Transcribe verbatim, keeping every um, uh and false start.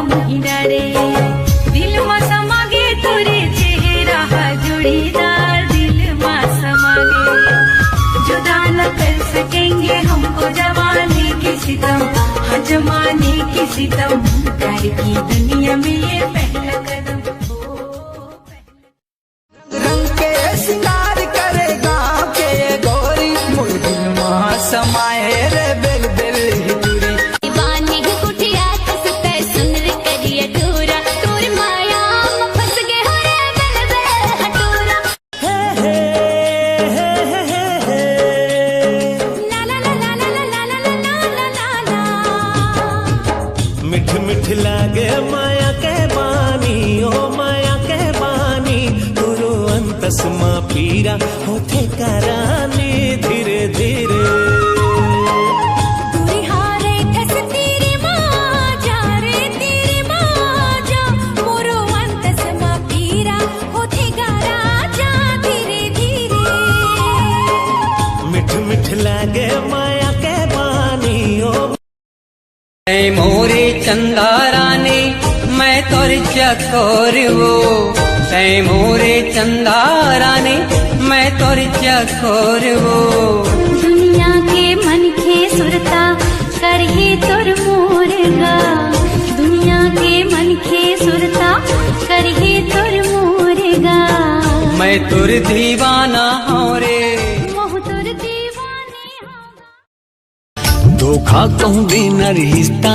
मोहिना रे, दिल मा समा गे तोरे चेहरा हा जोड़ीदार, दिल मा समा गे। जुदा न कर सकेंगे हमको जमाने के सितम, हाँ जमाने के सितम, प्यार की दुनिया में ये पहला कदम। रंग के सिंगार करे गाँव के गोरी, मोर दिल मा समाए रे बेल बेल ही तुरी। बानी के कुटिया कस तै सुन रे करिया टूरा, तोर माया म फंस गे हो रे बेल बेल हटूरा। हे, हे, हे, हे, हे, हे। ला, ला, ला। मिठ मिठ लागे माया के बानी, ओ माया के बानी, तोरो अंतस मा पीरा होथे करानी धीरे धीरे। तुरी हारे ठस तीरी मा जा रे, तीरी मा जा, मोरो अंतस मा पीरा होथे गा राजा धीरे धीरे। मिठ मिठ लागे माया के बानी, ओ तै मोरे चंदा रानी, मैं तोर चकोर वो। तै मोरे चंदा रानी, मैं तोर चकोर वो। दुनिया के मनखे सुरता करही तोर मोर गा, दुनिया के मनखे सुरता करही तोर मोर गा। मैं तोर दीवाना हूँ रे। महूँ तोर दीवानी हूँ गा। धोखा कहूँ बिना रिश्ता